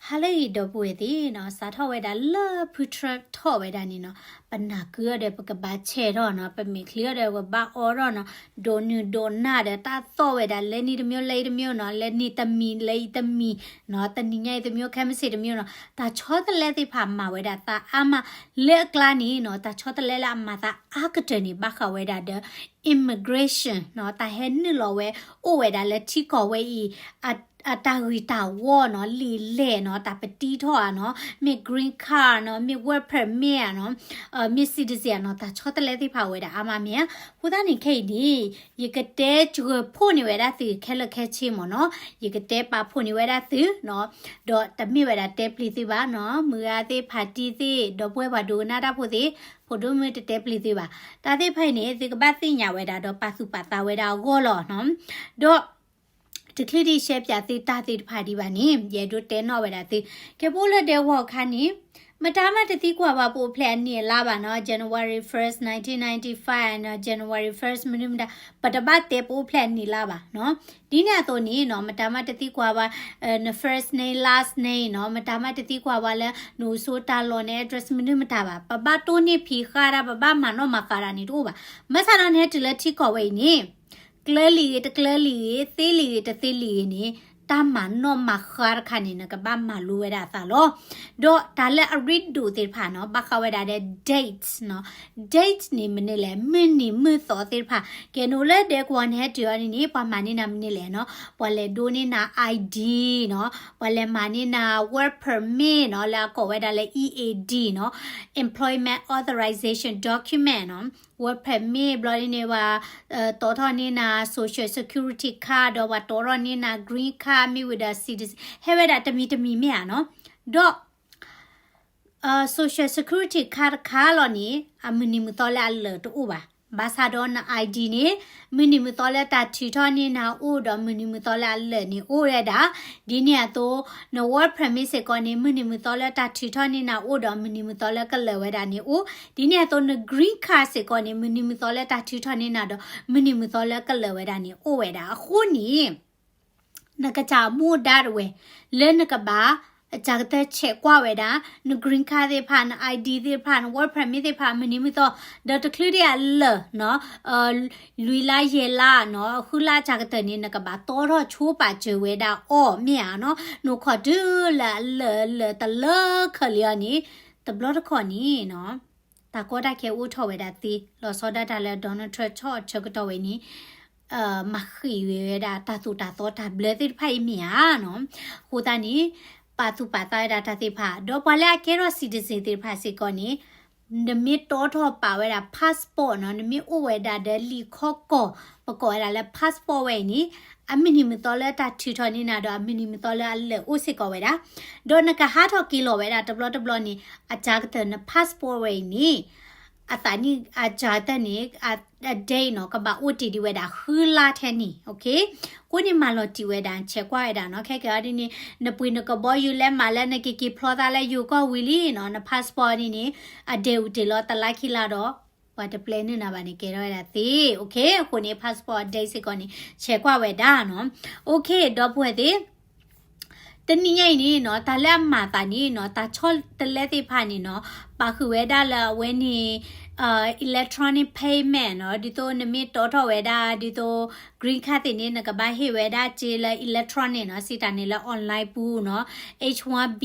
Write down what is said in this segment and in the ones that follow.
ဖဲလၢအံၤ ဒီပုၢ်ဝဲၢ်သ့ၣ်နီၤ စးထီၣ်ဝဲဒၣ်လၢဖုထြၢၣ်ထီၣ်ဝဲဒၣ်န့ၣ်နီၤ, ပနၢ်ကုအီၤဒီး ပကဘၣ်ဆဲးထီၣ်နီၤ, ပမဲာ်ချံအီၤဒီး ပဘၣ်အီထီၣ်နီၤ, ဒိးနုာ်ဒိးနၢ်ဒီး တၢ်သီၣ်ဝဲဒၣ် လၢနံၤတမျိုး လၢအံၤတမျိုးနီၤ, လၢနံၤတမံၤ လၢအံၤတမံၤနီၤ, တနံၤညါအံၤတမျိုး ခဲမုၢ်ဆ့ၣ်တမျိုးနီၤ, တၢ်ဆီတလဲသ့ၣ်တဖၣ်မၤဝဲဒၣ်သးအါမး, လၢအကျါန့ၣ်နီၤ, တၢ်ဆီတလဲလၢအမၤသးအါကတၢၢ်န့ၣ် ဘၣ်ဃးဝဲဒၣ်ဒီး immigration နီၤ, တၢ်ဟဲနုာ်လီၤဝဲ အိၣ်ဝဲဒၣ်လၢထံကီၢ်ဝဲအံၤ အတၢ်ဂ့ၢ်တၢ်ဝီနီၤ, လံာ်လဲၢ်နီၤ, တၢ်ပတံထီၣ်ဧါနီၤ, မ့ၢ် green card နီၤ, မ့ၢ် work permit ဧါနီၤ, မ့ၢ် citizen နီၤ, တၢ်ဆီတလဲသ့ၣ်တဖၣ်ဝဲဒၣ်အါမးမ့ၢ်ဧါ. အဃိသတးန့ၣ်ခဲအံၤန့ၣ် ယကတဲစှၤဖှိၣ်န့ၢ်ဝဲဒၣ်သုခဲလၢာ်ခဲဆ့မ့ၢ်နီၤ, ယကတဲပာ်ဖှိၣ်န့ၢ်ဝဲဒၣ်သုနီၤ, ဒီးတမ့ၢ်ဝဲဒၣ်တဲပျံၤသုဘၣ်နီၤ, မုၢ်ဂၤသ့ၣ်ဖးတံၢ်သ့ၣ် ဒီပုၢ်ဝဲၢ်ပှၤဒိကနၣ်တၢ်ဖိသ့ၣ်, ဖိဒိၣ်မုၣ်တတဲပျံၤသုဘၣ်. တၢ်သ့ၣ်တဖၣ်အံၤန့ၣ် သုကဘၣ်သ့ၣ်ညါဝဲဒၣ်ဒီးပာ်သူၣ်ပာ်သးဝဲဒၣ်အဂီၢ်လီၤနီၤ. ဒီး တချုးဒံးရှဲပၠးသုတၢ်သ့ၣ်တဖၣ်ဒံးဘၣ်န့ၣ် ယအဲၣ်ဒိးတဲနီၣ်ဝဲဒၣ်သု, ကဲပအိၣ်လၢဒဲကဝီၤအခါန့ၣ် မတၤမးတသံကွၢ်ဘၣ်ပအိၣ်ဖျဲၣ်အနံၣ်အလါဘၣ်နီၤ, January first, nineteen ninety-five နီၤ, January first မနုၤမတၤ ပတဘၣ်တဲပအိၣ်ဖျဲၣ်အနံၣ်အလါဘၣ်နီၤ. ဒ်န့ၣ်အသိးန့ၣ်နီၤ မတၤမးတသံကွၢ်ဘၣ် န first name, last name နီၤ, မတၤမးတသံကွၢ်ဘၣ်လၢ နအိၣ်ဆိးတၢ်လီၢ် န address မနုၤမတၤဘၣ်, ပဘၣ်တိၢ်နီၣ်ဖံးဃာ်တၢ် ပဘၣ်မၤနီၣ်မၤဃါတၢ်န့ၣ်တအိၣ်ဘၣ်. မ့ၢ်စးဒီးနဟဲတုၤလၢထံကီၢ်ဝဲအံၤန့ၣ် ကျၢၤလံဂ့ၤ တကျၢၤလံဂ့ၤ သ့လံဂ့ၤ တသ့လံဂ့ၤန့ၣ် တၢ်မၤနီၣ်မၤဃါတခါန့ၣ် နကဘၣ်မၤလိဝဲဒၣ်အသးလီၤ. ဒီးတၢ်လၢအရ့ဒိၣ်သ့ၣ်တဖၣ်နီၤ ဘၣ်ဃးဝဲဒၣ်ဒီး date နီၤ, date န့ၣ်မနုၤလဲၣ်, မုၢ်နံၤမုၢ်သီသ့ၣ်တဖၣ်, ကဲ နအိၣ်လၢဒဲကဝီၤနဟဲတုၤအီၤန့ၣ်န့ၣ် ပှၤမၤန့ၢ်နၤမနုၤလဲၣ်နီၤ, ပှၤလဲၤဒိးန့ၢ်နၤ I D နီၤ, ပှၤလဲၤမၤန့ၢ်နၤ work permit နီၤ, လၢအကိးဝဲဒၣ်လၢ E A D နီၤ, Employment Authorization Document နီၤ, work permit ဘျီဒ်န့ၣ် ပှၤတီထီၣ်န့ၢ်နၤ social security card ဒီးပှၤတီထီၣ်န့ၢ်နၤ green card မ့ၢ်ဝံၤဒီး citizen ဟဲဝဲဒၣ်တမံၤတမံၤမ့ၢ်ဧါနီၤ. ဒီး social security card တခါလီၤန့ၣ် အမုၢ်နံၤမုၢ်သီလၢအလၢာ်တအိၣ်ဘၣ်. ဘၣ်ဆၣ်ဒီးန I D န့ၣ် မုၢ်နံၤမုၢ်သီလၢတၢ်ထုးထီၣ်န့ၢ်နၤအိၣ်ဒီး မုၢ်နံၤမုၢ်သီလၢအလၢာ်န့ၣ်အိၣ်ဝဲဒၣ်. ဒ်န့ၣ်အသိး န work permit စ့ၢ်ကီးန့ၣ် မုၢ်နံၤမုၢ်သီလၢတၢ်ထုးထီၣ်န့ၢ်နၤအိၣ်ဒီး မုၢ်နံၤမုၢ်သီလၢကလၢာ်ဝဲဒၣ်န့ၣ်အိၣ်. ဒ်န့ၣ်အသိး န green card စ့ၢ်ကီးန့ၣ် မုၢ်နံၤမုၢ်သီလၢတၢ်ထုးထီၣ်န့ၢ်နၤဒီး မုၢ်နံၤမုၢ်သီလၢကလၢာ်ဝဲဒၣ်န့ၣ်အိၣ်ဝဲဒၣ်. အဃိန့ၣ် နကစၢ်မူဒါတဝဲ လၢနကဘၣ် အစှၤကတၢၢ်ဆဲးကွၢ်ဝဲဒၣ် န green card သ့ၣ်တဖၣ် န I D သ့ၣ်တဖၣ် န work permit သ့ၣ်တဖၣ် မုၢ်နံၤမုၢ်သီ ဒီးတချုးဒံးအလၢာ်နီၤ လွံၢ်လါယဲၢ်လါနီၤ ဃုလါအစှၤကတၢၢ်န့ၣ် နကဘၣ်တီထီၣ်ဆိပာ်စၢၤဝဲဒၣ်အီၤမ့ၢ်ဧါနီၤ. နအိၣ်ခိးတုၤလၢအလၢာ်လၢာ်တလၢခဲလၢာ်အီၤန့ၣ် တဘျီတခီၣ်န့ၣ်နီၤ တၢ်ကီတၢ်ခဲအိၣ်ထီၣ်ဝဲဒၣ်သ့ လီၤဆီဒၣ်တၢ်လၢ Donald Trump ဆီၣ်အဆၢကတီၢ်ဝဲန့ၣ် မၤဃံးဝဲဒၣ်တၢ်သိၣ်တၢ်သီတၢ်ဘျၢသ့ၣ်တဖၣ်အံၤမ့ၢ်ဧါနီၤ. အဃိသတးန့ၣ် ပာ်သူၣ်ပာ်သးဝဲဒၣ်တၢ်သ့ၣ်တဖၣ် ဒီးပှၤလၢအကဲထီၣ် citizen သ့ၣ်တဖၣ်စ့ၢ်ကီးန့ၣ် နမ့ၢ်တီထီၣ်ပာ်ဝဲဒၣ် passport နီၤ နမ့ၢ်အိၣ်ဝဲဒၣ်ဒီးလံာ်ခီကီၢ် ပကိးဝဲဒၣ်လၢ passport ဝဲအံၤန့ၣ် အမုၢ်နံၤမုၢ်သီလၢတၢ်ထုးထီၣ်န့ၢ်နၤဒီး အမုၢ်နံၤမုၢ်သီလၢအလၢာ်အိၣ်စ့ၢ်ကီးဝဲဒၣ် ဒီးနကဟးထီၣ်က့ၤလီၤဝဲဒၣ်တဘျီတဘျီန့ၣ် အစှၤကတၢၢ်န passport ဝဲအံၤန့ၣ် အသးနံၣ်အစှၤကတၢၢ်န့ၣ် အ date နီၤ ကဘၣ်အိၣ်တ့ၢ်ဒံးဝဲဒၣ်ဃုလါထဲန့ၣ် အဃိန့ၣ်မၤလီၤတံၢ်ဝဲဒၣ် ဆဲးကွၢ်ဝဲဒၣ်နီၤ. ခဲကဲအီၤဒ်န့ၣ် နပှ့ၤနကဘီယူၤလဲၤမးလၢနကက့ၤဖျီသးလၢယိၤကီၢ်ဝံၤလံနီၤ န passport န့ၣ်န့ၣ် အ date အိၣ်တ့ၢ်လီၤတလါခံလါဒီး ပှၤတပျဲနုာ်နၤဘၣ်န့ၣ် ကဲထီၣ်ဝဲဒၣ်သ့ အဃိန့ၣ် passport date စ့ၢ်ကီးန့ၣ် ဆဲးကွၢ်ဝဲဒၣ်နီၤ. ဒီပုၢ်ဝဲၢ်သ့ၣ် တနံၤညါအံၤန့ၣ်နီၤ တၢ်လၢအမၤသးန့ၣ်နီၤ တၢ်ဆီတလဲသ့ၣ်တဖၣ်န့ၣ်နီၤ ပာ်ဃုာ်ဝဲဒၣ်လၢအဝဲန့ၣ် electronic payment နီၤ ဒ်သိးနမ့ၢ်တီထီၣ်ဝဲဒၣ် ဒ်သိး green card သ့ၣ်န့ၣ် နကဘၣ်ဟ့ၣ်ဝဲဒၣ်စ့လၢ electronic နီၤ စံးတၢ်န့ၣ်လၢ online ပူၤနီၤ H one B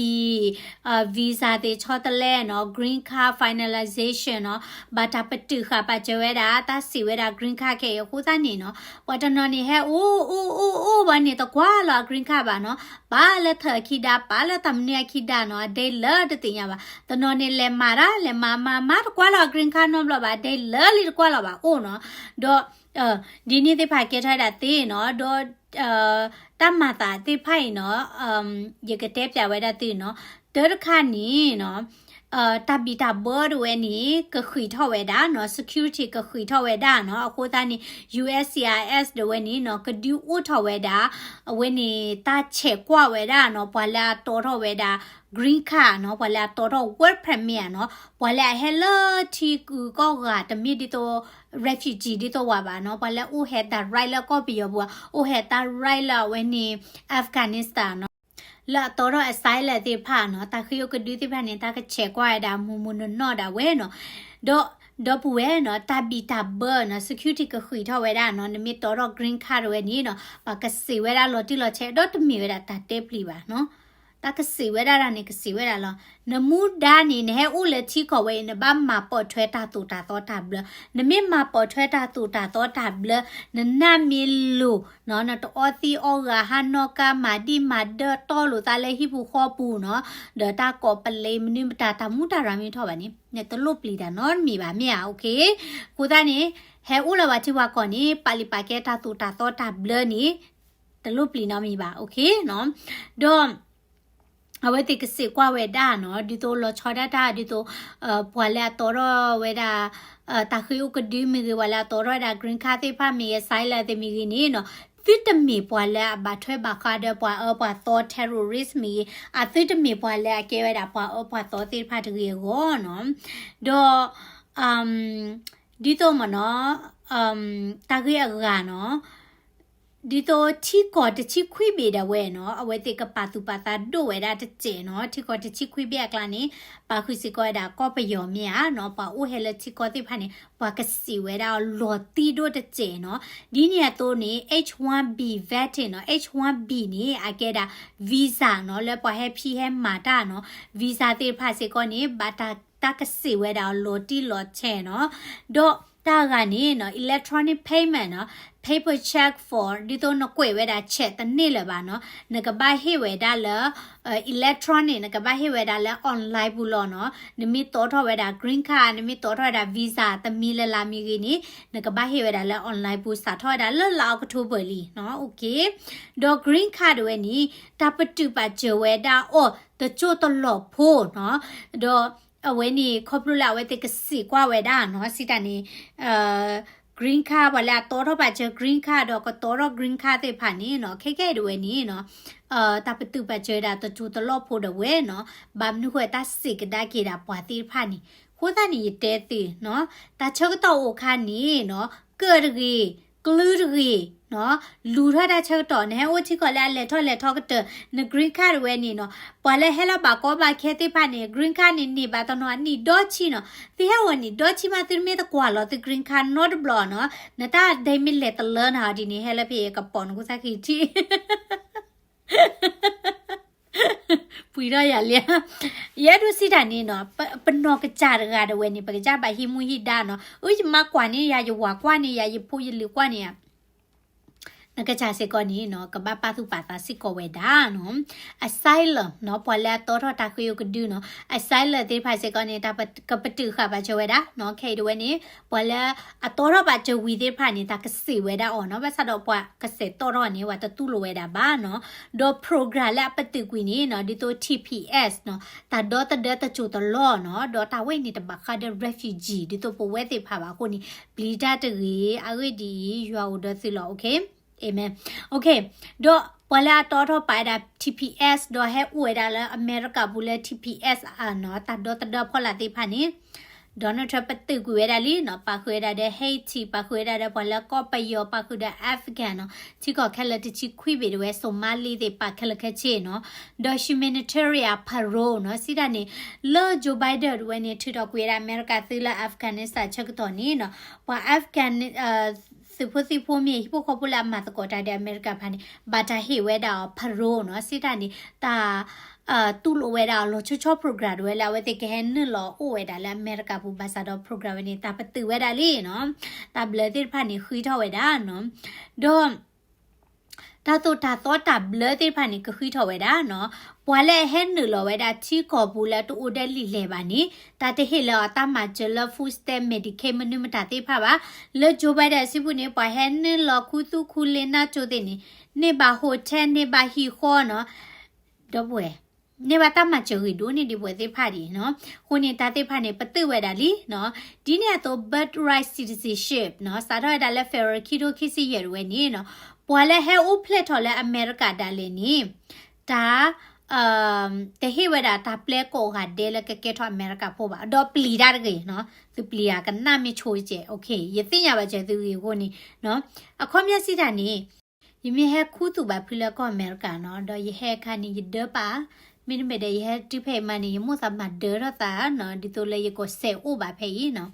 visa သ့ၣ်ဆီတလဲနီၤ green card finalization နီၤ ဘၣ်တၢ်ပတုာ်ဃာ်ပာ်စၢၤဝဲဒၣ် တၢ်စံးဝဲဒၣ် green card ခဲအံၤအဃိသတးန့ၣ်နီၤ ပှၤတနီၤန့ၣ်ဟဲအိၣ်အိၣ်အိၣ်အိၣ်ဘၣ်န့ၣ် တကွၢ်လီၤအ green card ဘၣ်နီၤ ပာ်လၢထၢၣ်အခံဒါ ပာ်လၢတၢ်မနုၤအခံဒါနီၤ အ date လၢတသ့ၣ်ညါဘၣ် တနီၤန့ၣ်လဲၤမၤတၢ် လဲၤမၤမၤမၤတကွၢ်လီၤအ green card နီတဘျီဘၣ် အ date လၢလံတကွၢ်လီၤဘၣ်အိၣ်နီၤ ဒီး ဒ်န့ၣ်သ့ၣ်တဖၣ်ကဲထီၣ်ဝဲဒၣ်သ့နီၤ ဒီး တၢ်မၤသးသ့ၣ်တဖၣ်အံၤနီၤ ယကတဲပျးဝဲဒၣ်သုနီၤ တၢ်တခါန့ၣ်နီၤ တၢ်ဘံၣ်တၢ်ဘၢတဝဲန့ၣ် ကဃံးထီၣ်ဝဲဒၣ်နီၤ security ကဃံးထီၣ်ဝဲဒၣ်နီၤ အဃိသတးန့ၣ် U S C I S တဝဲန့ၣ်နီၤ ကဒုးအိၣ်ထီၣ်ဝဲဒၣ် အဝဲန့ၣ် တၢ်ဆဲးကွၢ်ဝဲဒၣ်နီၤ ပှၤလၢအတီထီၣ်ဝဲဒၣ် green card နီၤ ပှၤလၢအတီထီၣ် work permit နီၤ ပှၤလၢအဟဲလၢထံဂုၤကီၢ်ဂၤ တမ့ၢ်ဒ်သိး refugee ဒ်သိးဝဲဘၣ်နီၤ ပှၤလၢအအိၣ်ဟဲတၢ် right လၢကီၢ်ပယီၤပူၤ အိၣ်ဟဲတၢ် right လၢအဝဲန့ၣ် Afghanistan နီၤ လၢအတီထီၣ် asylum သ့ၣ်တဖၣ်နီၤ, တၢ်ဃ့အိၣ်ကဒုသ့ၣ်တဖၣ်န့ၣ် တၢ်ကဆဲးကွၢ်ဝဲဒၣ်မူမူနီၢ်နီၢ်ဒၣ်ဝဲနီၤ. ဒီး ဒီပုၢ်ဝဲၢ်နီၤ, တၢ်ဘံၣ်တၢ်ဘၢနီၤ, security ကဃံးထီၣ်ဝဲဒၣ်နီၤ, နမ့ၢ်တီထီၣ် green card တဝဲန့ၣ်နီၤ, ပှၤကစံးဝဲဒၣ်လီၤတံၢ်လီၤဆဲး ဒီးတမ့ၢ်ဝဲဒၣ်တၢ်တဲပျံၤဘၣ်နီၤ. တၢ်ကစံးဝဲဒၣ်တၢ်န့ၣ် ကစံးဝဲဒၣ်လီၤ. နမူဒါန့ၣ် နဟဲအိၣ်လၢထံကီၢ်ဝဲအံၤ နဘၣ်မၤပိာ်ထွဲတၢ်သိၣ်တၢ်သီတၢ်ဘျၢ. နမ့ၢ်မၤပိာ်ထွဲတၢ်သိၣ်တၢ်သီတၢ်ဘျၢ, နနၢ်မ့ၢ်လိာ်နီၤ, နတအီသံးအီဂၤ ဟးနီၣ်ကါ မၤဒံၣ်မၤဒၢၣ် တီၢ်လိာ်သးလၢဟံၣ်ပူၤဃီပူၤနီၤ, ဒီးတၢ်ကိးပလံးမနုၤမတၤ တၢ်မူတၢ်ရၤမ့ၢ်ထီၣ်ဘၣ်န့ၣ် နတလိၣ်ပျံၤတၢ်နီတမံၤဘၣ် မ့ၢ်ဧါ. Okay, အဃိသတးန့ၣ် ဟဲအိၣ်လၢပှၤထံပှၤကီၢ်န့ၣ် ပာ်လုၢ်ပာ်ကဲတၢ်သိၣ်တၢ်သီတၢ်ဘျၢန့ၣ် တလိၣ်ပျံၤနီတမံၤဘၣ်. Okay နီၤ, ဒီး အဝဲသ့ၣ်ကစံးကွၢ်ဝဲဒၣ်နီၤ, ဒ်သိးလီၤဆီဒၣ်တၢ် ဒ်သိး ပှၤလၢအတီထီၣ်ဝဲဒၣ် တၢ်ဃ့အိၣ်ကဒုမ့ၢ်ဂ့ၤ, ပှၤလၢအတီထီၣ်ဝဲဒၣ် green card သ့ၣ်တဖၣ်မ့ၢ်ဂ့ၤ, asylum သ့ၣ်မ့ၢ်ဂ့ၤန့ၣ်နီၤ, သုတမ့ၢ်ပှၤလၢအဘၣ်ထွဲဘၣ်ဃးဒီးပှၤအၢပှၤသီ terrorist မ့ၢ်ဂ့ၤ, အသုတမ့ၢ်ပှၤလၢအကဲဝဲဒၣ်ပှၤအၢပှၤသီသ့ၣ်တဖၣ်တဂ့ၤအဂီၢ်နီၤ. ဒီး ဒ်သိးမ့ၢ်နီၤ, တၢ်ဂ့ၢ်အဂၤနီၤ, ဒ်သိးထံကီၢ်တဆံခွံဘ့ၣ်ဒၣ်ဝဲနီၤ, အဝဲသ့ၣ်ကပာ်သူၣ်ပာ်သးဒိၣ်ဝဲဒၣ်တစဲးနီၤ. ထံကီၢ်တဆံခွံဘ့ၣ်အကျါန့ၣ် ပာ်ဃုာ်စ့ၢ်ကီးဝဲဒၣ်ကီၢ်ပယီၤမ့ၢ်ဧါနီၤ, ပှၤအိၣ်ဟဲလၢထံကီၢ်သ့ၣ်တဖၣ်န့ၣ် ပှၤကစံးဝဲဒၣ်အီၤလီၤတံၢ်ဒိၣ်တစဲးနီၤ. ဒ်န့ၣ်အသိးန့ၣ် H one B vetting နီၤ, H one B န့ၣ် အကဲဒၣ် visa နီၤ, လၢပှၤဟဲဖံးဟဲမၤတၢ်နီၤ, visa သ့ၣ်တဖၣ်စ့ၢ်ကီးန့ၣ် ဘၣ်တၢ် တၢ်ကစံးဝဲဒၣ်အီၤလီၤတံၢ်လီၤဆဲးနီၤ. ဒီးတၢ်ဂၤန့ၣ်နီၤ electronic payment နီၤ, paper check for ဒ်သိးနကွဲးဝဲဒၣ် check တန့ၢ်လၢၤဘၣ်နီၤ, နကဘၣ်ဟ့ၣ်ဝဲဒၣ်လၢ electronic နကဘၣ်ဟ့ၣ်ဝဲဒၣ်လၢ online ပူၤလီၤနီၤ. နမ့ၢ်တီထီၣ်ဝဲဒၣ် green card နမ့ၢ်တီထီၣ်ဝဲဒၣ် visa တမံၤလၢ်လၢ်မ့ၢ်ဂ့ၤန့ၣ် နကဘၣ်ဟ့ၣ်ဝဲဒၣ်လၢ online ပူၤ စးထီၣ်ဝဲဒၣ်လၢလါ October လံနီၤ. Okay, ဒီး green card တဝဲန့ၣ် တၢ်ပတုာ်ပာ်စၢၤဝဲဒၣ်အီၤတစိၢ်တလီၢ်ဖိနီၤ, ဒီးအဝဲန့ၣ်ခီဖျိလၢအဝဲသ့ၣ်ကစံးကွၢ်ဝဲဒၣ်နီၤ, စံးတၢ်န့ၣ် green card ပှၤလၢအတီထီၣ်ပာ်စၢၤ green card ဒီးကတီထီၣ် green card သ့ၣ်တဖၣ်န့ၣ်နီၤ, ခဲကဲအံၤတဝဲန့ၣ်နီၤ, တၢ်ပတုာ်ပာ်စၢၤဒၣ်တစိၢ်တလီၢ်ဖိဒၣ်ဝဲနီၤ, ဘၣ်မနုၤဃိတၢ်စံးကဒါက့ၤဒၣ်ပှၤသ့ၣ်တဖၣ်န့ၣ်, အဃိသတးန့ၣ် ယတဲသုနီၤ, တၢ်ဆၢကတီၢ်အိၣ်အခါန့ၣ်နီၤ, ကၢၣ်တဂ့ၤ, ကျုတဂ့ၤနီၤ, လူၤထီၣ်တၢ်ဆၢကတီၢ်, နဟဲအိၣ်ထံကီၢ်လၢအလဲၤထီၣ်လဲၤထီကတၢၢ်, န green card တဝဲန့ၣ်နီၤ, ပှၤလၢဟဲလီၤဘၣ်ကီဘၣ်ခဲသ့ၣ်တဖၣ်န့ၣ် green card န့ၣ် န့ၢ်ဘၣ်တနီၤအနံၣ်ဒီဆံနီၤ, သုဟဲအိၣ်နံၣ်ဒီဆံမး သုတမ့ၢ်တကွၢ်လီၤသု green card နီတဘျီနီၤ, နတၢ်ဒဲမ့ၢ်လဲၤတလၢနၤဒ်န့ၣ် ဟဲလၢဖဲယကပိာ်နကသၣ်ခံထံၣ် ပှံၤထီၣ်ယၤလံ, ယအဲၣ်ဒိးစံးတၢ်န့ၣ်နီၤ, ပ ပနီၢ်ကစၢ်တဂၤတဝဲန့ၣ် ပကစၢ်ဘၣ်ဟံးမူဟံးဒါနီၤ, အၢ ယမါကွၢ်န့ၢ်ယၤ ယဝၤကွၢ်န့ၢ်ယၤ ယဖိယလံၤကွၢ်န့ၢ်ယၤ နကစၢ်စ့ၢ်ကီးန့ၣ်နီၤ, ကဘၣ်ပာ်သူၣ်ပာ်သးစ့ၢ်ကီးဝဲဒၣ်နီၤ, asylum နီၤ, ပှၤလၢအတီထီၣ်တၢ်ဃ့အိၣ်ကဒုနီၤ, asylum သ့ၣ်တဖၣ်စ့ၢ်ကီးန့ၣ် တၢ်ပ ကပတုာ်ဃာ်ပာ်စၢၤဝဲဒၣ်နီၤ, ခဲအံၤတဝဲန့ၣ် ပှၤလၢအတီထီၣ်ပာ်စၢၤဝံၤသ့ၣ်တဖၣ်န့ၣ် တၢ်ကစံးဝဲဒၣ်အီၤနီၤ, ဘၣ်ဆၣ်ဒီးပှၤကစဲးတီထီၣ်န့ၣ် ပှၤတတူၢ်လိာ်ဝဲဒၣ်ဘၣ်နီၤ, ဒီး program လၢအပတုာ်ကွံာ်န့ၣ်နီၤ, ဒ်သိး T P S နီၤ, တၢ်ဒီသဒၢတစိၢ်တလီၢ်နီၤ, ဒီးတၢ်ဝဲအံၤန့ၣ်တဘၣ်ဃးဒီး refugee ဒ်သိးပဝဲသ့ၣ်တဖၣ်ဘၣ်အဃိန့ၣ် ပျံၤတၢ်တဂ့ၤ, အဂ့ၢ်ဒ်အံၤ ယွၤအိၣ်ဒီးသုလီၤ, okay, amen, okay, ဒီးပှၤလၢအတီထီၣ်ပာ်ဝဲဒၣ် T P S ဒီးဟဲအိၣ်ဝဲဒၣ်လၢအမဲရကၤပူၤလၢ T P S နီၤ, တၢ်ဒီသဒၢအဖီလာ်သ့ၣ်တဖၣ်န့ၣ် Donald Trump ပတုာ်ကွံာ်ဝဲဒၣ်လံနီၤ, ပာ်ဃုာ်ဝဲဒၣ်ဒီး Haiti, ပာ်ဃုာ်ဝဲဒၣ်ဒီးပှၤလၢကီၢ်ပယီၤ, ပာ်ဃုာ်ဒီး Afghan နီၤ, ထံကီၢ်ခဲလၢာ်တဆံခွံဘ့ၣ်တဝဲ Somali သ့ၣ် ပာ်ခဲလၢာ်ခဲဆ့နီၤ, ဒီး humanitarian parole နီၤ, စံးတၢ်န့ၣ် လၢ Joe Biden တဝဲန့ၣ် ထုးထီၣ်ကွံာ်ဝဲဒၣ်အမဲရကၤသုးလၢ Afghanistan ဆၢကတီၢ်န့ၣ်နီၤ, ပှၤ Afghan သုးဖိသံၣ်ဖိမ့ၢ်ဟံၣ်ဖိဃီဖိလၢအမၤသကိးတၢ်ဒီးအမဲရကၤတဖၣ်န့ၣ် ဘၣ်တၢ်ဟ့ၣ်ဝဲဒၣ်အီၤ parole နီၤ, စံးတၢ်န့ၣ် တၢ် တူၢ်လိာ်ဝဲဒၣ်အီၤလီၤဆီဆီ program တဝဲလၢအဝဲသ့ၣ်ကဟဲနုာ်လီၤအိၣ်ဝဲဒၣ်လၢအမဲရကၤပူၤ ဘၣ်ဆၣ်ဒီး program ဝဲန့ၣ် တၢ်ပတုာ်ဝဲဒၣ်လံနီၤ, တၢ်ဘျၢသ့ၣ်တဖၣ်န့ၣ် ဃံးထီၣ်ဝဲဒၣ်နီၤ, ဒီး တၢ်သိၣ်တၢ်သီတၢ်ဘျၢသ့ၣ်တဖၣ်န့ၣ် ကဃံးထီၣ်ဝဲဒၣ်နီၤ, ပှၤလၢအဟဲနုာ်လီၤဝဲဒၣ်ထံကီၢ်ပူၤလၢတအိၣ်ဒၣ်လံာ်လဲၢ်ဘၣ်န့ၣ် တၢ်တဟ့ၣ်လၢၤအီၤတၢ်မၤစၢၤလၢ food stamp, Medicaid မနုၤမတၤသ့ၣ်တဖၣ်ဘၣ်, လၢ Joe Biden အစုပူၤန့ၣ် ပှၤဟဲနုာ်လီၤခူသူၣ်ခူလ့နၢ်ကၠိသ့ၣ်န့ၣ် န့ၢ်ဘၣ် hotel န့ၢ်ဘၣ်ဟံၣ်ဃီနီၤ, ဒီပုၢ်ဝဲၢ် န့ၢ်ဘၣ်တၢ်မၤစၢၤဂ့ၤဒိၣ်န့ၢ်ဒံးပဝဲသ့ၣ်တဖၣ်ဒံးနီၤ, အဃိန့ၣ် တၢ်သ့ၣ်တဖၣ်န့ၣ် ပတုာ်ဝဲဒၣ်လံနီၤ, ဒ်န့ၣ်အသိး birthright citizenship နီၤ, စးထီၣ်ဝဲဒၣ်လၢ February ခံထိခံဆံယဲၢ်တဝဲန့ၣ်နီၤ, ပှၤလၢဟဲအိၣ်ဖျဲၣ်ထီၣ်လၢအမဲရကၤဒၣ်လဲာ်န့ၣ် တၢ် တဟ့ၣ်ဝဲဒၣ်တၢ်ပျဲကိးဂၤဒဲးလၢကကဲထီၣ်အမဲရကၤဖိဘၣ်, ဒီးပျံၤတၢ်တဂ့ၤနီၤ, သုပျံၤဧါ ကနၣ်မ့ၢ်ဆိကဲး, ယသ့ၣ်ညါဘၣ်စၢၤသုဂ့ၤအဃိန့ၣ်, အခီပညီစံးတၢ်န့ၣ် ယမ့ၢ်ဟဲခူသူၣ်ဘၣ်ဖုလၢကီၢ်အမဲရကၤနီၤ, ဒီးယဟဲအခါန့ၣ် ယဒၢပာ်, မ့တမ့ၢ်ဒီး ယဟဲတုၤဖဲအံၤမးန့ၣ် ယမိၢ်သးမၤဒၢထီၣ်သးနီၤ, ဒ်သိးလၢယကီးစဲးအိၣ်ဘၣ်ဖဲအံၤနီၤ,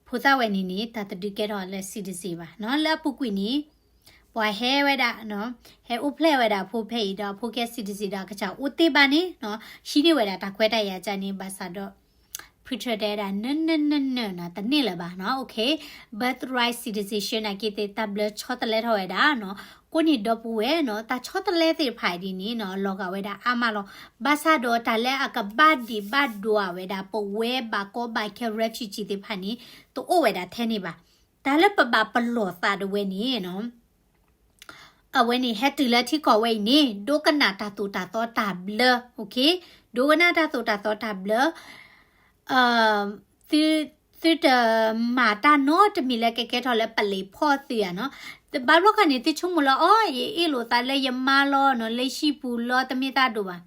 ဖိသၣ်ဝဲန့ၣ်န့ၣ် တၢ်တဒုးကဲထီၣ်လၢ citizen ဘၣ်နီၤ, လၢအပူၤကွံာ်န့ၣ် ပှၤဟဲဝဲဒၣ်နီၤ, ဟဲအိၣ်ဖျဲၣ်ဝဲဒၣ်အဖိဖဲအံၤဒီး အဖိကဲ citizen ဒီးအကစၢ်အိၣ်တ့ၢ်ဘၣ်န့ၣ်နီၤ, ဟံးန့ၢ်ဝဲဒၣ်တၢ်ခွဲးတၢ်ယာ်ကန့ၣ် ဘၣ်ဆၣ်ဒီး ဖုထြၢတဲဝဲဒၣ် နနနနနီၤ, တန့ၢ်လၢၤဘၣ်နီၤ, okay, birthright citizenship နာ်က့သ့ၣ် တၢ်ဘျၢဆီတလဲထီၣ်ဝဲဒၣ်နီၤ, အဃိန့ၣ်ဒီပုၢ်ဝဲၢ်နီၤ, တၢ်ဆီတလဲသ့ၣ်တဖၣ်ဒ်န့ၣ်နီၤ လီၤဂာ်ဝဲဒၣ်အါမးလီၤ, ဘၣ်ဆၣ်ဒီးတၢ်လၢအကဘၣ်ဒံးဘၣ်ဒိးဝဲဒၣ် ပဝဲဘၣ်ကီဘၣ်ခဲ refugee သ့ၣ်တဖၣ်န့ၣ် တအိၣ်ဝဲဒၣ်ထဲန့ၣ်ဘၣ်, တၢ်လၢပဘၣ်ပလီၢ်သးတဝဲန့ၣ်နီၤ အဝဲန့ၣ် ဟဲတုၤလၢထံကီၢ်ဝဲအံၤန့ၣ် ဒိကနၣ်တၢ်သိၣ်တၢ်သီတၢ်ဘျၢ, okay, ဒိကနၣ်တၢ်သိၣ်တၢ်သီတၢ်ဘျၢ, သု သုတမၤတၢ်နီတမံၤလၢကကဲထီၣ်လၢပလံာ်ဖီၣ်သုဧါနီၤ, တဘၣ်ဘျီခါန့ၣ် သုဆိကမိၣ်လၢ အီ ယအ့ၣ်လိာ်သးလၢယမါလီၤနီၤ, လၢဟံၣ်ပူၤလီၤ, တမ့ၢ်တၢ်ဒိၣ်ဘၣ်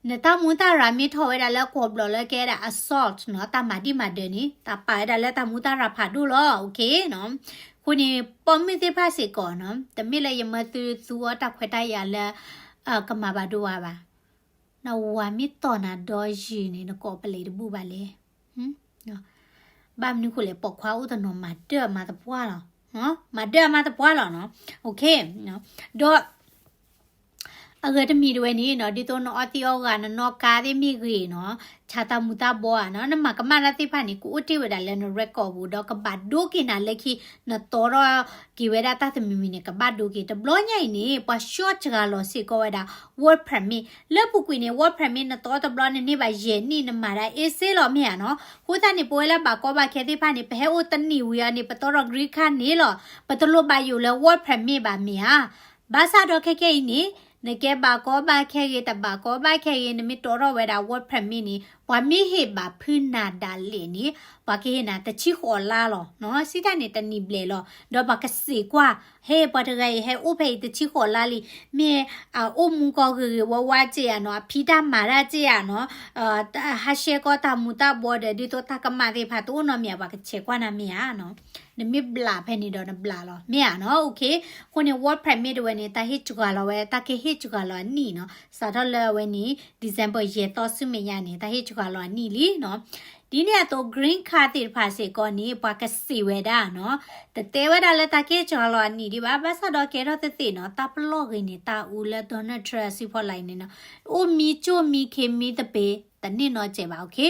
နတၢ်မူတၢ်ရၢ်မ့ၢ်ထီၣ်ဝဲဒၣ်လၢကွီၢ်ဘျီၣ်လၢကဲဒၣ် assault နီၤ, တၢ်မၤဒံးမၤဒၢးန့ၣ် တၢ်ပာ်ဝဲဒၣ်လၢတၢ်မူတၢ်ရၢ်ဖးဒိၣ်လီၤ, okay နီၤ, အဃိန့ၣ် ပိာ်မုၣ်သ့ၣ်တဖၣ်စ့ၢ်ကီးနီၤ, တမ့ၢ်လၢယမၢသုသူအီၤတၢ်ခွဲးတၢ်ယာ်လၢ ကမၤဘၣ်ဒိဝဲဘၣ်, နဝၤမ့ၢ်တီၢ်နၤဒီယုၢ်န့ၣ် နကိးပလံာ်တဘူၣ်ဘၣ်လဲၣ် ဘၣ်မနုၤဃိလဲၣ်, ပိာ်ခွါအိၣ်တနီၤမၤဒၢအမါသပှၢ်လီၤ, မၤဒၢအမါသပှၢ်လီၤနီၤ, okay, ဒီး အဂၤတမံၤတဝဲန့ၣ်နီၤ, ဒ်သိးနအီသံးအီဂၤ နနီၣ်ကါသ့ၣ်မ့ၢ်ဂ့ၤနီၤ, ဆါတၢ်မူၤတၢ်ဘှီဧါနီၤ, နမၤကမၣ်တၢ်သ့ၣ်တဖၣ်န့ၣ် ကအိၣ်တ့ၢ်ဝဲဒၣ်လၢန record ပူၤ ဒီးကဘၣ်ဒိက့ၤနၤလၢခံ, နတီထီၣ်က့ၤဝဲဒၣ်တၢ်တမံၤမံၤန့ၣ် ကဘၣ်ဒိက့ၤ, တဘျီညါအံၤန့ၣ် ပှၤဆှီစှၤလီၤစ့ၢ်ကီးဝဲဒၣ် work permit, လၢပူၤကွံာ်န့ၣ် work permit နတီတဘျီနန့ၢ်ဘၣ်ယဲၢ်နံၣ် နမၤဒၣ်အ့စ့လီၤမ့ၢ်ဧါနီၤ, အဃိသတးန့ၣ် ပဝဲလၢဘၣ်ကီဘၣ်ခဲသ့ၣ်တဖၣ်န့ၣ် ပဟဲအိၣ်တနံၣ်ဝံၤအီၤန့ၣ် ပတီထီၣ် green card န့ၣ်လီၤ, ပတလိၣ်ဘၣ်ယိၣ်လၢ work permit ဘၣ်မ့ၢ်ဧါ ဘၣ်ဆၣ်ဒီးခဲခဲအံၤန့ၣ် နကဲဘၣ်ကီဘၣ်ခဲဂ့ၤ တဘၣ်ကီဘၣ်ခဲဂ့ၤ နမ့ၢ်တီထီၣ်ဝဲဒၣ် work permit န့ၣ် ပှၤမ့ၢ်ဟ့ၣ်ဘၣ်ဖုးနၤဒၣ်လဲာ်န့ၣ် ပှၤကဟ့ၣ်နၤတဆံဃိးလါလီၤနီၤ, စံးတၢ်န့ၣ်တနံၣ်ဘျဲၣ်လီၤ, ဒီးပှၤကစံးကွၢ် ဟဲပှၤတဂၤအံၤဟဲအိၣ်ဖဲအံၤတဆံဃိးလါလံ, မ့ၢ်အအိၣ်မူကီၢ်ဂ့ၤဂ့ၤဝါဝါစ့ၢ်ဧါနီၤ, အဖံးတၢ်မၤတၢ်စ့ၢ်ဧါနီၤ, ဟးဆှဲကီၢ်တၢ်မူၤတၢ်ဘှီဒီး ဒ်သိးတၢ်ကမၣ်သ့ၣ်တဖၣ်တအိၣ်နီတမံၤ ပှၤကဆဲးကွၢ်နၤမ့ၢ်ဧါနီၤ, နမ့ၢ်ဘျးဖဲန့ၣ်ဒီးနဘျးလီၤ မ့ၢ်ဧါနီၤ, okay, အဃိန့ၣ် work permit တဝဲန့ၣ် တၢ်ဟ့ၣ်စှၤလီၤဝဲ တၢ်ကဟ့ၣ်စှၤလီၤအနံၣ်နီၤ, စးထီၣ်လၢအဝဲန့ၣ် December ယဲၢ်သီဆူမဲာ်ညါန့ၣ် တၢ်ဟ့ၣ်စှၤလီၤအနံၣ်လံနီၤ, ဒ်န့ၣ်အသိး green card သ့ၣ်တဖၣ်စ့ၢ်ကီးန့ၣ် ပှၤကစံးဝဲဒၣ်နီၤ, တတဲဝဲဒၣ်လၢတၢ်ကဟ့ၣ်စှၤလီၤအနံၣ်ဒံးဘၣ်, ဘၣ်ဆၣ်ဒီးကဲထီၣ်သ့ၣ်သ့ၣ်နီၤ, တၢ်ပလီၢ်ဂ့ၤန့ၣ် တၢ်အူလၢ Donald Trump အစုဖီလာ်အံၤန့ၣ်နီၤ, အိၣ်မံကၠိၣ်မံခ့မံသပ့ၤ တန့ၢ်နီတစဲးဘၣ်, okay,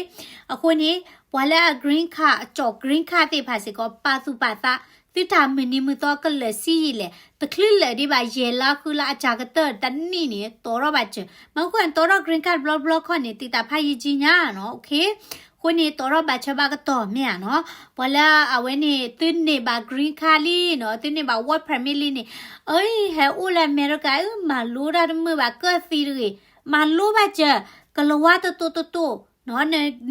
အဃိန့ၣ် ပှၤလၢအ green card အကၠီၣ် green card သ့ၣ်တဖၣ်စ့ၢ်ကီး ပာ်သူၣ်ပာ်သး, သုတၢ်မုၢ်နံၤမုၢ်သီကလၢာ်ဆံးယံာ်လဲၣ်, တချုးလၢာ်ဒံးဘၣ် ယဲၢ်လါဃုလါအစှၤကတၢၢ်တနံၣ်န့ၣ် တီထီၣ်ဘၣ်စၢၤ, မ့ၢ်ဃိန့ၣ် တီထီၣ် green card တဘျီဘျီခီန့ၣ် သံတၢ်ဖးယံာ်ကံညါနီၤ, okay, အဃိန့ၣ် တီထီၣ်ဘၣ်ဆၢဘၣ်ကတီၢ်မ့ၢ်ဧါနီၤ, ပှၤလၢအဝဲန့ၣ် သုန့ၢ်ဘၣ် green card လံနီၤ, သုန့ၢ်ဘၣ် work permit လံန့ၣ်, အၢ ဟဲအိၣ်လၢအမဲရကၤ အၢ မၤလိတၢ်တမုာ်ဘၣ် ကၢၢ်သံတဂ့ၤ, မၤလိဘၣ်စၢၤ, ကလၤဝါတတိၤတတိၤ,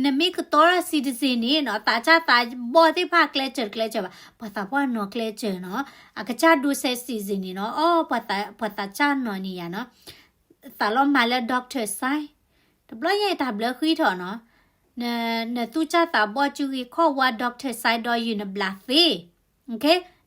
နမ့ၢ်ကတီထီၣ် citizen န့ၣ်နီၤ, သးစၢ်သးဘီၣ်သ့ၣ်တဖၣ်ကျဲစၢၤတကျဲစၢၤဘၣ်, ပှၤသးပှၢ်နီၤကျဲစၢၤနီၤ, အကစၢ်ဒိးစဲး citizen န့ၣ်နီၤ, အီ ပှၤသးစၢ်နီၤန့ၣ်ယါနီၤ, သးလီၤမၤလၢ doctor sign, တဘျီယဲၢ်တၢ်ဘျၢဃံထီၣ်နီၤ, နသူၣ်စၢ်သးဘီၣ်စုဂ့ၤခီၣ်ဝါ doctor sign ဒီးယုၢ်နဘျးသ့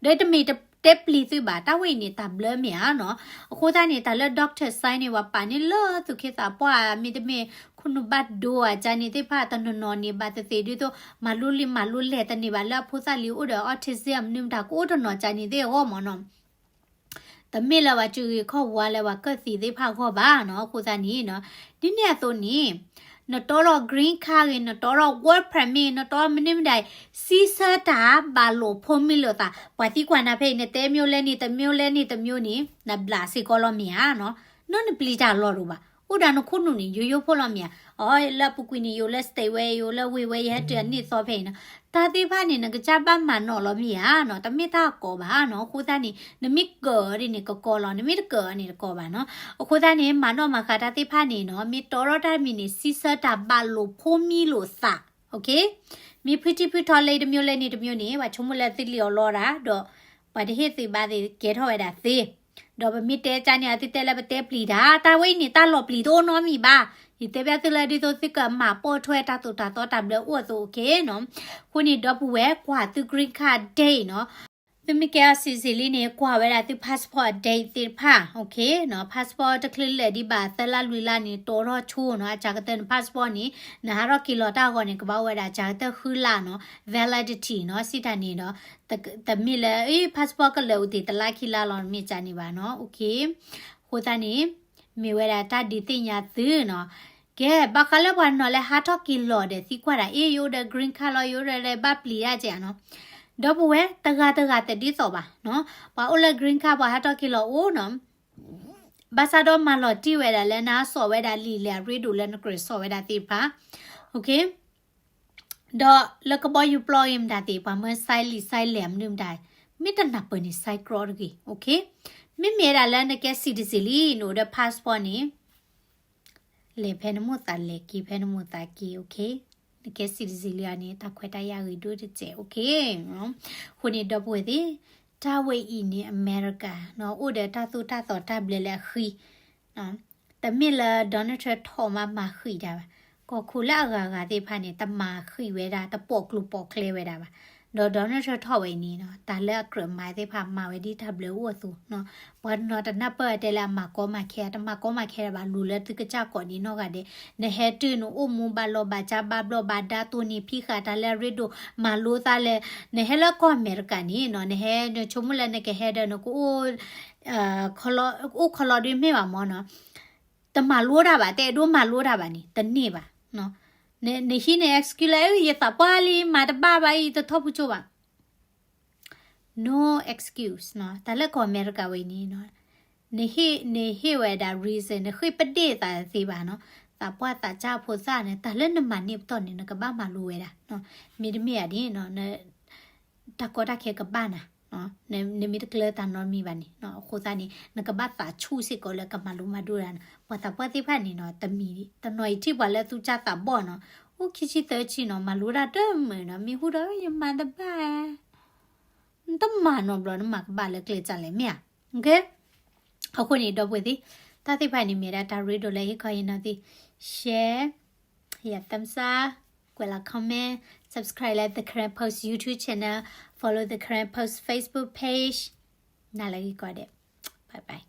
ဒီးတမ့ၢ်တဲပျံၤသုဘၣ်, တၢ်ဝဲအံၤန့ၣ် တၢ်ဘျၢမ့ၢ်ဧါနီၤ, အဃိသတးန့ၣ် တၢ်လၢ doctor sign န့ၣ် ပှၤပာ်န့ၢ်လၢသူၣ်က့သးပှၢ် မ့တမ့ၢ် ခိၣ်နူာ်ဘၣ်ဒိဧါ ကန့ၣ်သ့ၣ်တဖၣ် တနီၤနီၤန့ၣ် ဘၣ်သ့ၣ်သ့ၣ်ဒ်သိး မၤလိလံမၤလိလဲၢ်တန့ၢ်ဘၣ် လၢအဖိသၣ်လံၤအိၣ်ဒီး autism မနုၤမတၤကအိၣ်တနီၤ ကန့ၣ်သ့ၣ်အဂီၢ်မ့ၢ်နီၤ တမ့ၢ်လၢပှၤစုဂ့ၤခီၣ်ဝါလၢပှၤကၢၢ်သံသ့ၣ်တဖၣ်အဂီၢ်ဘၣ်နီၤ, အဃိသတးန့ၣ် ဒ်န့ၣ်အသိးန့ၣ် နတီထီၣ် green card ဂ့ၤ နတီထီၣ် work permit နတီထီၣ်မနုၤမတၤ စံးဆၢတၢ်ဘၣ်လိာ်ဖိးမံလိာ်သး ပှၤသံကွၢ်နၤဖဲအံၤ နတဲမ့ၢ်လဲၣ်န့ၣ် တမ့ၢ်လဲၣ်န့ၣ် တမ့ၢ်န့ၣ် နဘျးစ့ၢ်ကီးလီၤမ့ၢ်ဧါနီၤ, နီၢ်နပျံၤတၢ်လီၤဒိၣ်ဘၣ် အိၣ်ဒီးနခိၣ်နူာ်န့ၣ် ယိယိဖိလီၤမ့ၢ်ဧါ, အီ လၢအပူၤကွံာ်န့ၣ် ယိၤလၢ state ဝဲ ယိၤလၢဝ့ၢ်ဝဲ ယဟဲတုၤအနံၣ်သီဖဲအံၤနီၤ, တၢ်သ့ၣ်တဖၣ်န့ၣ် နကစၢ်ဘၣ်မၤနီၣ်လီၤမ့ၢ်ဧါနီၤ, တမ့ၢ်တၢ်ကီဘၣ်နီၤ, အဃိသတးန့ၣ် နမ့ၢ်ကၢၤဒ်န့ၣ် ကကီလီၤ, နမ့ၢ်တကၢၤန့ၣ် တကီဘၣ်နီၤ, အဃိသတးန့ၣ် မၤနီၣ်မၤဃါတၢ်သ့ၣ်တဖၣ်န့ၣ်နီၤ, မ့ၢ်တီထီၣ်တၢ်တမံၤန့ၣ် စံးဆၢတၢ်ဘၣ်လိာ်ဖိးမံလိာ်သး မ့ၢ်ဖုထံဖုထီလၢတမံၤလၢန့ၣ်တမံၤန့ၣ် ပှၤဆိကမိၣ်လၢသုလံၣ်အီၣ်လီတၢ် ဒီး ပှၤတဟ့ၣ်သုးဘၣ်သ့ၣ်ကဲထီၣ်ဝဲဒၣ်သ့, ဒီးပမ့ၢ်တဲကန့ၣ် အသုတဲလၢပတဲပျံၤတၢ် တၢ်ဝဲအံၤန့ၣ် တၢ်လီၤပျံၤတအိၣ်နီတမံၤဘၣ်, ယတဲဘၣ်သုလၢဒ်သိးသုကမၤပိာ်ထွဲတၢ်သိၣ်တၢ်သီတၢ်ဘျၢအိၣ်အသိး okay နီၤ, အဃိန့ၣ် ဒီပုၢ်ဝဲၢ်ကွၢ်သု green card day နီၤ, သုမ့ၢ်ကဲအီၤ citizen လံန့ၣ် ကွၢ်ဝဲဒၣ်သု passport date သ့ၣ်တဖၣ်, okay နီၤ, passport တချုးလၢာ်ဒံးဘၣ်သၢလါလွံၢ်လါန့ၣ် တီထီၣ်ဆိနီၤ, အစှၤကတၢၢ်န passport န့ၣ် နဟးထီၣ်က့ၤလီၤတၢ်အဂီၢ်န့ၣ် ကဘၣ်အိၣ်ဝဲဒၣ်အစှၤကတၢၢ်ဃုလါနီၤ, validity နီၤ, စံးတၢ်န့ၣ်ဒီး တမ့ၢ်လၢ အ့ passport ကလၢာ်အိၣ်တ့ၢ်တလါခံလါလီၤ မ့ၢ်ကန့ၣ်ဘၣ်နီၤ, okay အဃိသတးန့ၣ် မ့ၢ်ဝဲဒၣ်တၢ်ဒုးသ့ၣ်ညါသုနီၤ, ကဲ ဘၣ်ဃးလၢပှၤနီၤလၢဟးထီၣ်က့ၤလီၤဒီးသံကွၢ်ဒၣ် အ့ ယအိၣ်ဒီး green card လီၤ ယအိၣ်ဒီးလၢဘၣ်ပျံၤဒၣ်ကဲနီၤ, ဒီပုၢ်ဝဲၢ်တဂၤတဂၤတဒ်သိးဘၣ်နီၤ, ပှၤအိၣ်လၢ green card ပှၤဟးထီၣ်က့ၤလီၤအိၣ်နီၤ, ဘၣ်ဆၣ်ဒီးမၤလီၤတံၢ်ဝဲဒၣ်လၢနဟးစိာ်ဝဲဒၣ်လံာ်လဲၢ်အရ့ဒိၣ်လၢနကြၢးစိာ်ဝဲဒၣ်သ့ၣ်တဖၣ်, okay ဒီးလၢကဘီယူၤပျီဂ့ၤမတၤသ့ၣ် ပှၤမၢ sign လံာ် sign လဲၢ်မနုၤမတၤ, မ့ၢ်တနၢ်ပၢၢ်န့ၣ် sign ကြီတဂ့ၤ, okay မ့မ့ၢ်ဝဲဒၣ်လၢနကဲ citizen လံ နအိၣ်ဒီး passport န့ၣ် လဲၤဖဲနမိၣ်သးလဲၤ က့ၤဖဲနမိၣ်သးက့ၤ, okay နကဲ citizen လံအီၤန့ၣ် တၢ်ခွဲးတၢ်ယာ်ဂ့ၤဒိၣ်တစဲး, okay အဃိန့ၣ်ဒီပုၢ်ဝဲၢ်သ့ၣ်, တၢ်ဝဲအံၤန့ၣ် အမဲရကၤနီၤ အိၣ်ဒီးတၢ်သိၣ်တၢ်သီတၢ်ဘျၢလၢအဃံ တမ့ၢ်လၢ Donald Trump ထီၣ်မးမၤဃံးတၢ်ဘၣ်, ကီၢ်ခိၣ်လၢအဂၤဂၤသ့ၣ်တဖၣ်န့ၣ် တမၤဃံးဝဲဒၣ် တပိာ်ကျိၤပိာ်ကျဲဝဲဒၣ်ဘၣ်, ဒီး Donald Trump ထီၣ်ဝဲအံၤန့ၣ်နီၤ တၢ်လၢအကြၢးမၤသ့ၣ်တဖၣ်မၤဝဲဒ်တၢ်ဘျၢအိၣ်အသိးနီၤ, ပှၤတနီၤတနၢ်ပၢၢ်တဲလၢအမၤကီမၤခဲ တမၤကီမၤခဲတၢ်ဘၣ် လူၤလၢသုကစၢ်ကိးနံၤနီၢ်ဂၤဒဲး, နဟဲတုၤနအိၣ်မူဘၣ်လီၢ်ဘၣ်စးဘၣ်ဘျီၣ်ဘၣ်ဒါ တိၢ်နီၣ်ဖံးဃာ်တၢ်လၢအရ့ဒိၣ် မၤလိသးလဲၣ်, နဟဲလၢကီၢ်အမဲရကၤန့ၣ်နီၤ နဟဲနဆိကမိၣ်လၢနကဟဲဒီးနကအိၣ် အိၣ်ခီလီၤဒ်မ့ၢ်ဘၣ်မ့ၢ်နီၤ, တမၤလိတၢ်ဘၣ် တအဲၣ်ဒိးမၤလိတၢ်ဘၣ်န့ၣ် တန့ၢ်ဘၣ်, နဟံးန့ၢ် excuse လၢ ယသးပှၢ်လံ မၤတဘၣ်ဘၣ်အံၤ တထီၣ်ဖူကၠိဘၣ်, no excuse နီၤ, တၢ်လၢကီၢ်အမဲရကၤဝဲအံၤန့ၣ်နီၤ, နဟ့ၣ် နဟ့ၣ်ဝဲဒၣ် reason နဃ့ၢ်ပဒ့ၣ်သးသ့ဘၣ်နီၤ, သးပှၢ်သးစၢ်ဖိသၣ်န့ၣ် တၢ်လၢနမၤန့ၢ်ပတီၢ်န့ၣ် နကဘၣ်မၤလိဝဲဒၣ်, မ့တမ့ၢ်ဧါန့ၣ် တၢ်ကီတၢ်ခဲကဘၣ်နၤ, နမ့ၢ်တကျၢၤတၢ်နီတမံၤဘၣ်န့ၣ် အဃိသတးန့ၣ် နကဘၣ်သးဆူၣ်စ့ၢ်ကီးလၢကမၤလိမၤဒိးတၢ်နီၤ, ပှၤသးပှၢ်သ့ၣ်တဖၣ်န့ၣ်နီၤ တမံၤ တနီၤအံၤထံၣ်ပှၤလၢသူၣ်စၢ်သးဘီၣ်နီၤ, အိၣ်ခံဆံသၢဆံနီၤ မၤလိတၢ်တမုာ်နီၤ မ့ၢ်ဟူဒီးယမၤတဘၣ်ဧါ, နတမၤနီတဘျီ နမၤကဘၣ်လၢကျဲစၢ်လဲၣ် မ့ၢ်ဧါ, okay အဃိန့ၣ် ဒီပုၢ်ဝဲၢ်သ့ၣ်, တၢ်သ့ၣ်တဖၣ်န့ၣ်မ့ၢ်ဒၣ်တၢ်ရ့ဒိၣ်လၢဟ့ၣ်ခီဟ့ၣ်နီၤသု, share, ဟ့ၣ်ယၤ thumbs up, ကွဲးလီၤ comment, subscribe လၢ The Karen Post YouTube channel, follow The Karen Post Facebook page, နၤလၢဂ့ၤကိးဂၤဒဲး, bye bye.